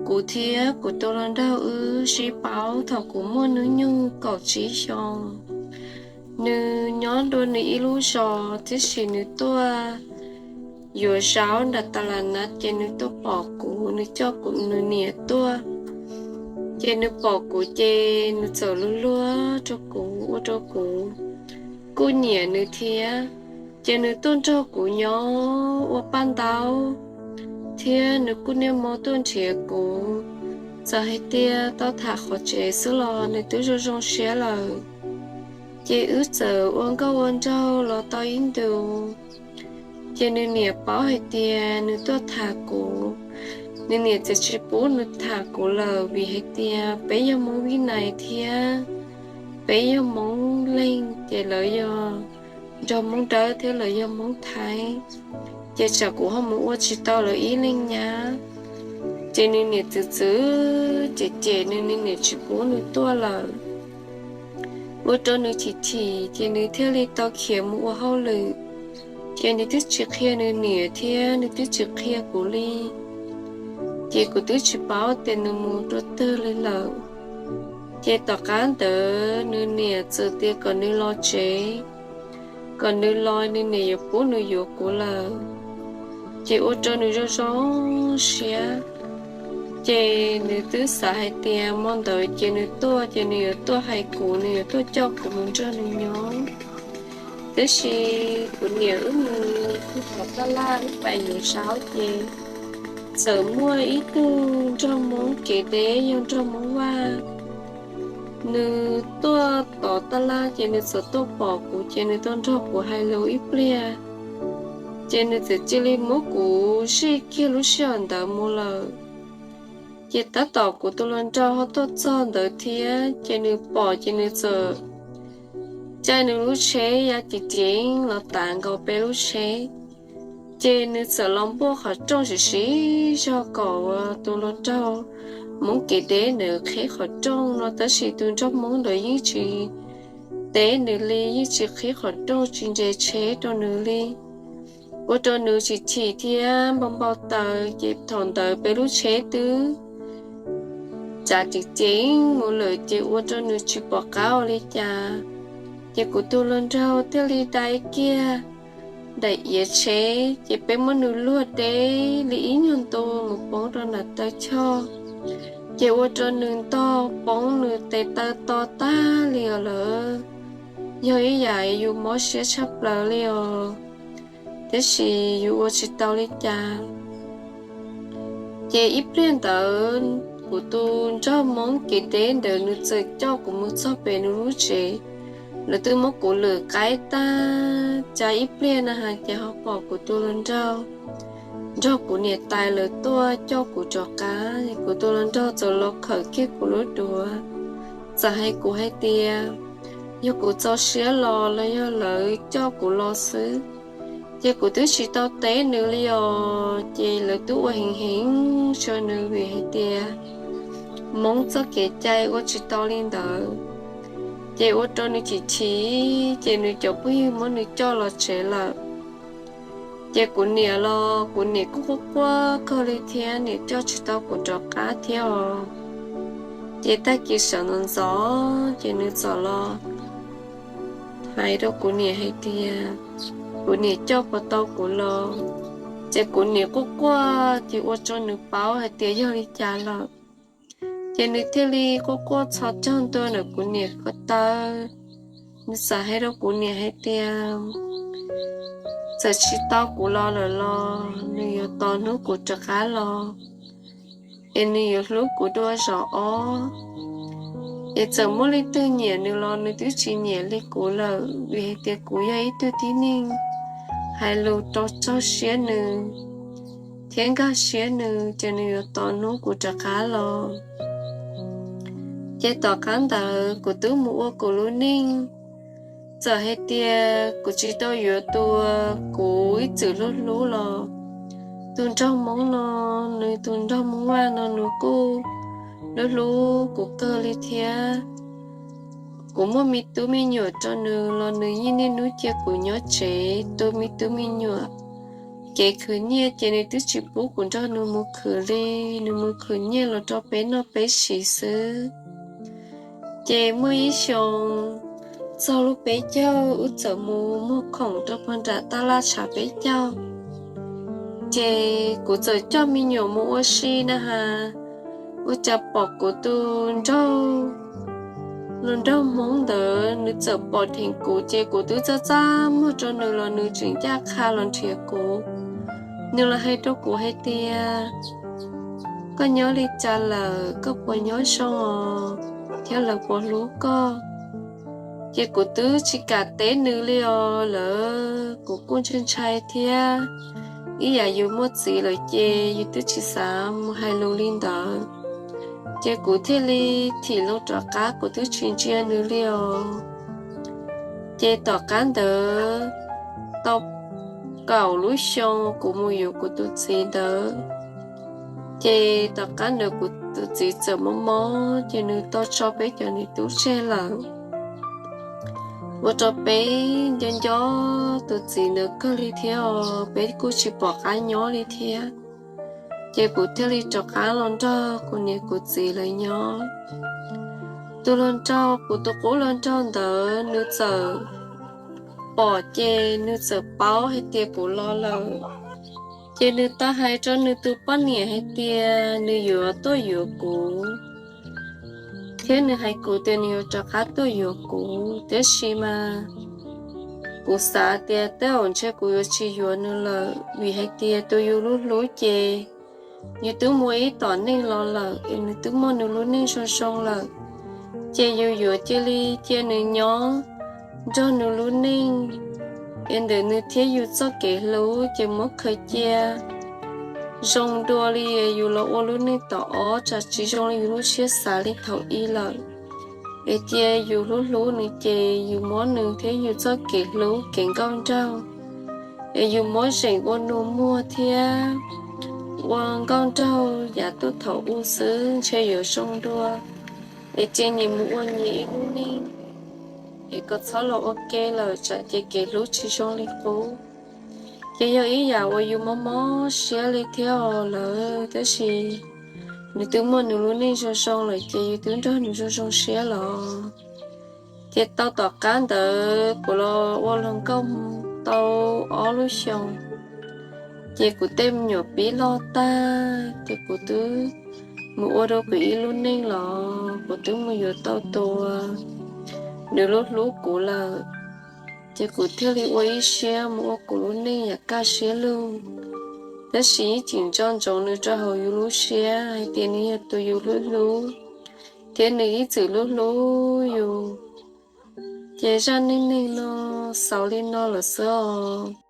Kuv thiab kuv tus hluas nraug wb sib paub thaum kuv muaj hnub nyoog kaum tsib xyoo. Nws nyob dua nws ib lub zos, tiam sis nws tuaj yuav zaub nram tas las na, ces nws tuaj pom kuv, nws coj kuv, nws niam tuaj. Ces nws pom kuv ces nws txawm luag luag rau kuv, ua rau kuv kuj nyiam nws thiab. Ces nws tuaj nrog kuv nyob ua paj ntaub, thiab nws kuj niaj hmo tuaj nrhiav kuv. Txawm hais tias tau tham qhov tsev xwb los nws twb zoo zoo siab lawm. Ces wb txawm ua nkauj ua nraug los tau ib ntus. Ces nws niam paub hais tias nws tuaj tham kuv, nws niam txawm tsis pub nws tham kuv lawm, vim hais tias peb yog Hmoob Vib Nais thiab peb yog Hmoob Leeg, ces lawv yog nrog Hmoob Dawb thiab lawv yog Hmoob Thaib, ces tsam kuv ho mus ua tsis tau lawv ib leeg nyab. Ces nws niam txwv txwv cem cem nws, nws niam tsis pub nws tuaj lawm, ua rau nws chim chim, ces nws thiaj li tau khiav mus ua hauj lwm. Ces nws twb tsis qhia nws niam thiab nws twb tsis qhia kuv li, ces kuv twb tsis paub tias nws mus rau twg li lawm. Ces tom qab ntawd nws niam txawm tias kom nws los tsev, kom nws los nws niam yuav pub nws yuav kuv lawm. Ces ua rau nws zoo zoo siab, ces nws twb xav hais tias hmo ntawd ces nws tuaj ces nws yuav tuaj hais kuv, nws yuav tuaj coj kuv mus nrog nws nyob. Tiam sis kuv niam wb mus tom taj laj wb pais yuav zaub ces txawm muaj ib tug nraug Hmoob kev deb yog nraug Hmoob Vaj, nws tuaj tom taj laj ces nws txawm tuaj pom kuv ces nws tuaj nrog kuv hais lus ib pliag, ces nws txawm cia li muab kuv zij kiag lub sij hawm ntawd mus lawm. Ces tab tom kuv tus hluas nraug ho tuaj txog ntawd thiab ces nws pom ces nws txawm caij nws lub tsheb ya ceev ceev los tav nkaus peb lub tsheb. Ces nws txawm los npuaj qhov rooj siv siv zog kom tus hluas nraug Hmoob kev deb ntawd qhib qhov rooj no, tab sis tus nraug Hmoob ntawd yeej tsis teb nws li, yeej tsis qhib qhov rooj, tsis ntse tsheb rau nws li, ua rau nws chim chim thiab npau npau taws. Ces thaum ntawd peb lub tsheb twb tsav ceev ceev mus lawm ces ua rau nws tsis pom qab ua li cas. Ces kuv tus hluas nraug thiaj li dai kiag daim iav tsheb ces peb muab nws luag deb li ib nyuag ntu mus poob rau nram taw choj, ces ua rau nws ntog poob, nws tes taw to tag li os lawm. Yog ib yam yus mob siab tshaj plaws li os, tiam sis yus ua tsis tau li cas. Ces ib pliag ntawd kuv tus nraug Hmoob kev deb ntawd nws txawm coj kuv mus txog pem nws lub tsev, nws twb muab kuv lwm qaib tag, cas ib pliag na has ces ho pom kuv tus hluas nraug nrog kuv niam tais lawv tuaj coj kuv rov qab. Kuv tus hluas nraug txawm los khawm kiag kuv lub duav, txawm hais kuv hais tias yog kuv txaus siab los los yog lawv coj kuv los xwb. Ces kuv twb tsis tau teb nws li os, ces lawv twb ua heev heev rau nws vim hais tias Hmoob txoj kev cai ua tsis tau li ntawd. Ces ua rau nws chim chim, ces nws cov phooj ywg muab nws coj los tsev lawm. Ces kuv niam los kuv niam kuj quaj quaj kawg li thiab, niam coj tsis tau kuv rov qab thiab os. Ces tag kis sawv ntxov ntxov ces nws txawm los hais rau kuv niam hais tias kuv niam coj puas tau kuv los. Ces kuv niam quaj quaj ces ua rau nws paub hais tias yog li cas lawm. Ces nws thiaj li quaj quaj txhos caug ntua ntawm kuv niam ko taw. Nws txawm hais rau kuv niam hais tias txawm tsis tau kuv los lawm los nws yuav tos hnub kuv rov qab los, es nws yuav hlub kuv dua zaum ob. Es txawm muaj leej twg nyiam nws los nws twb tsis nyiam li kuv lawm, vim hais tias kuv yog ib tug tib neeg hais lus rau txog siab nws thiab nkag siab nws, ces nws yuav tos hnub kuv rov qab los. Ces tom qab ntawd kuv twb mus ua kuv lub neej. Txawm hais tias kuv tsis tau yuav tus kuv ib txwm hlub hlub los, tus nraug Hmoob no, nws tus nraug Hmoob Vaj no nws kuj hlub hlub kuv kawg li thiab. Kuv muaj me tub me nyuam rau nws los nws yeej niaj hnub cia kuv nyob tsev tu me tub me nyuam, kev khwv nyiaj ces nws twb tsis pub kuv nrog nws mus khwv li, nws mus khwv nyiaj los rau peb noj peb siv xwb. Ces muaj ib xyoo txog lub peb caug wb txawm mus muag khoom rau pog nram taj laj tshav peb caug. Ces kuv txawm coj me nyuam mus ua si na has, ua cas pom kuv tus nraug, nraug Hmoob ntawd nws txawm pom dheev kuv ces kuv twb txaj txaj muag rau nws los nws tseem ncaj qha los nrhiav kuv. Nws los hais rau kuv hais tias, koj nyob li cas lawm, koj puas nyob zoo os, thiab lawv puas hlub koj? Ces kuv twb tsis kam teb nws li os lawm, kuv kuj ntshai ntshai thiab. Ib yam yus muaj txiv lawm ces yus twb tsis xav mus hais lus li ntawd. Ces kuv thiaj li thim loo rov qab, kuv twb tsis ntsia nws li os. Ces tom qab ntawd tau kaum lub xyoo kuv mus yuav kuv tus txiv ntawd, ces tom qab ntawd kuv tus txiv txawm mob mob ces nws tau tso peb cov niam tub tseg lawm. Ua rau peb nco nco tus txiv ntawd kawg li thiab os, peb kuj tsis pom qab nyob li thiab. Ces kuv thiaj li rov qab los nrog kuv niam kuv txiv lawv nyob. Tus hluas nraug, kuv tus qub hluas nraug ntawd nws txawm pom ces nws txawm paub hais tias kuv los lawm. Ces nws tau hais rau nws tus poj niam hais tias nws yuav tuaj yuav kuv, thiab nws hais kuv tias nws yuav rov qab tuaj yuav kuv, tiam sis mas kuv xav tias tej zaum ntshe kuv yuav tsis yuav nws lawm, vim hais tias tus yus hlub hlub ces yus twb muaj ib tom neej los lawm es nws twb muaj nws lub neej zoo zoo lawm, ces yus yuav cia li cia nws nyob nrog nws lub neej es ntawm nws thiab yus txoj kev hlub ces muab khaws cia zoo dua li yus los ua lub neej tom ob, tsam tsis zoo li yus lub siab xav li thaum ub lawm. Es cia yus hlub hlub nws ces yus muab nws thiab yus txoj kev hlub kev nkauj nraug es yus muab zeem ua nus muag thiab ua nkauj nraug yav tuaj thaum ub xwb ntshe yuav zoo dua. Es cia nyias mus ua nyias ib lub neej es kom txhob los ua ke lawm tsam ces kev hlub tsis zoo li qub. Ces yog ib yam uas yus mob mob siab li thiab os lawm, tab sis nws twb muaj nws lub neej zoo zoo lawm ces yus twb nrog nws zoo zoo siab los. Ces tau tom qab ntawd kuv los ua hluas nkauj tau ob lub xyoos, ces kuv tej me nyuam pib loj tag ces kuv twb mus ua rau kuv ib lub neej los kuv twb mus yuav tau tus nws hlub hlub kuv lawm. Ces kuv thiaj li ua ib siab mus ua kuv lub neej yam kaj siab lug, tab sis yeej tseem nco ntsoov nws rau hauv yus lub siab hais tias nws yog tus yus hlub hlub, thiab nws ib txwm hlub hlub yus. Ces zaj neej neeg no xaus li no lawm xwb os.